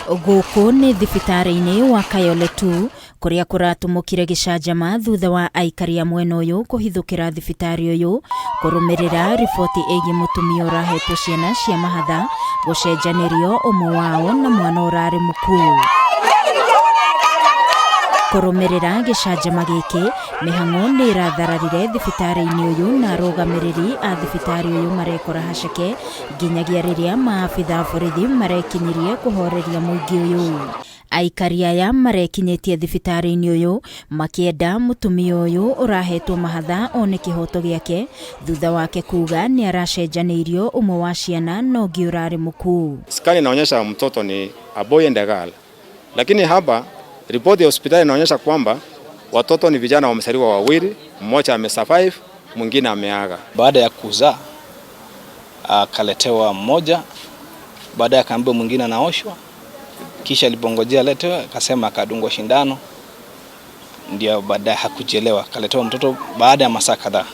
Gũkũ nĩ thibitarĩ-inĩ wa Kayole 2 kũrĩa kũratumũkire gĩcanjama thutha wa aikari a mwena ũyũ kũhithũkĩra thibitarĩ ũyũ kũrũmĩrĩra riboti ĩgiĩ mũtumia ũrahetwo ciana cia mahatha gũcenjanĩrio ũmwe wao na mwana ũrarĩ mũkuũ. Kũrũmĩrĩra gĩcanjama gĩkĩ, mĩhang'o nĩ ĩrathararire thibitarĩ-inĩ ũyũ na arũgamĩrĩri a thibitarĩ ũyũ marekora haceke nginyagia rĩrĩa maabitha a borithi marekinyirie kũhoreria mũingĩ ũyũ. Aikari aya marekinyĩtie thibitarĩ-inĩ ũyũ makĩenda mũtumia ũyũ ũrahetwo mahatha one kĩhoto gĩake thutha wake kuga nĩ aracenjanĩirio ũmwe wa ciana na ũngĩ ũrarĩ mũkuũ. Scan inaonyesha mtoto ni a boy and a girl, lakini hapa ripoti ya hospitali inaonyesha kwamba watoto ni vijana wamezaliwa wawili, mmoja amesurvive, mwingine ameaga. Baada ya kuzaa akaletewa mmoja, baadaye akaambiwa mwingine anaoshwa, kisha alipongojea aletewe akasema akadungwa shindano, ndio baadaye hakuchelewa akaletewa mtoto baada ya masaa kadhaa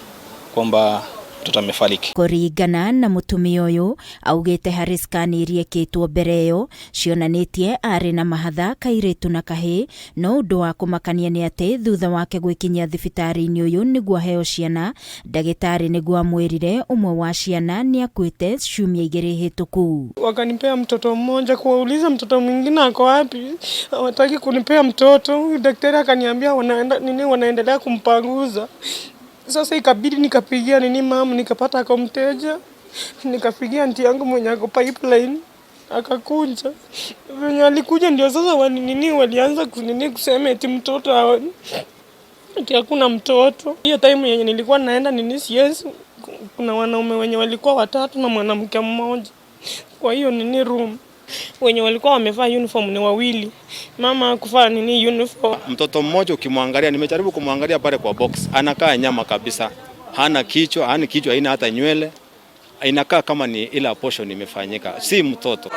kwamba mtoto amefariki. Kũringana na mũtumia ũyũ augĩte harĩ scan iria ĩkĩtwo mbere ĩyo cionanĩtie arĩ na mahatha kairĩtu na kahĩĩ, no ũndũ wa kũmakania nĩ atĩ thutha wake gwĩkinyia thibitarĩ-inĩ ũyũ nĩguo aheo ciana, ndagĩtarĩ nĩguo amwĩrire ũmwe wa ciana nĩ akuĩte ciumia 2 hĩtũku. Wakanipea mtoto mmoja, kuwauliza mtoto mwingine ako wapi, hawataki kunipea mtoto. Daktari akaniambia wanaenda nini, wanaendelea kumpanguza. Sasa ikabidi nikapigia nini mama, nikapata ako mteja, nikapigia anti yangu mwenye ako Pipeline akakuja. Venye alikuja ndio sasa wani nini walianza kunini kusema eti mtoto eti hakuna mtoto. Hiyo time yenye nilikuwa naenda nini CS, kuna wanaume wenye walikuwa watatu na mwanamke mmoja. Kwa hiyo nini room wenye walikuwa wamevaa uniform ni wawili, mama hakuvaa nini uniform. Mtoto mmoja ukimwangalia, nimejaribu kumwangalia pale kwa box, anakaa nyama kabisa, hana kichwa, hana kichwa, haina hata nywele, inakaa kama ni ile abortion imefanyika, si mtoto.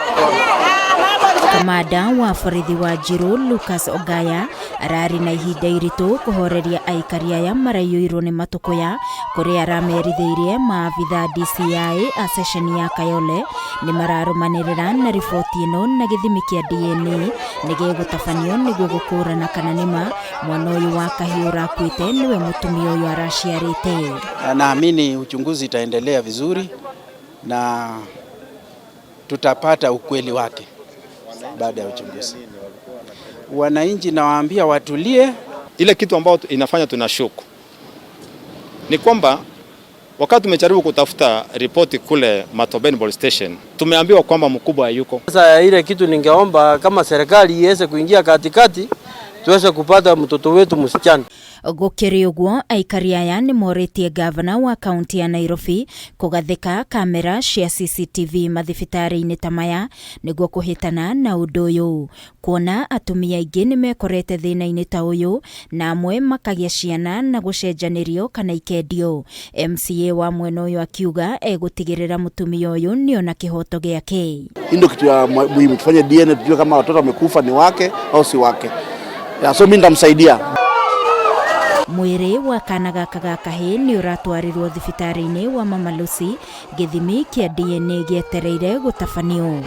Kamanda wa borithi wa Njiru Lucas Ogaya arari na ihinda iritũ kũhoreria aikari aya maraiyũirwo nĩ matũkũya kũrĩa aramerithĩirie maabitha DCI a ceceni ya Kayole nĩ mararũmanĩrĩra na riboti ĩno na gĩthimi kĩa DNA nĩ gĩgũtabanio nĩguo gũkũrana kana nĩma mwana ũyũ wa kahĩĩ ũrakuĩte nĩwe mũtumia ũyũ araciarĩte. Naamini uchunguzi itaendelea vizuri na tutapata ukweli wake baada ya uchunguzi. Wananchi nawaambia watulie. Ile kitu ambayo inafanya tunashuku ni kwamba wakati tumejaribu kutafuta ripoti kule Matobeni Police Station, tumeambiwa kwamba mkubwa hayuko. Sasa ile kitu ningeomba kama serikali iweze kuingia katikati tuweze kupata mtoto wetu msichana. Gũkĩrĩ ũguo aikari aya nĩ morĩtie gavana wa kaunti ya Nairobi kũgathĩka kamera cia CCTV mathibitarĩ-inĩ ta maya nĩguo kũhĩtana na ũndũ ũyũ, kuona atumia aingĩ nĩ mekorete thĩna-inĩ ta ũyũ na amwe makagĩa ciana na gũcenjanĩrio kana ikendio. MCA wa mwena ũyũ akiuga egũtigĩrĩra mũtumia ũyũ nĩona kĩhoto gĩake. Hii ndio kitu ya muhimu, tufanye DNA tujue kama watoto wamekufa ni wake au si wake. Ya, so mimi nitamsaidia. Mwĩrĩ wa kana gaka ga kahĩĩ nĩ ũratwarirwo thibitarĩ-inĩ wa Mama Lucy, gĩthimi kĩa DNA gĩetereire gũtabanio.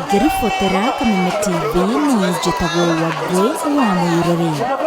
Ngĩribotera Kameme TV, niĩ njĩtagwo Wangũi wa Mũirũrĩ.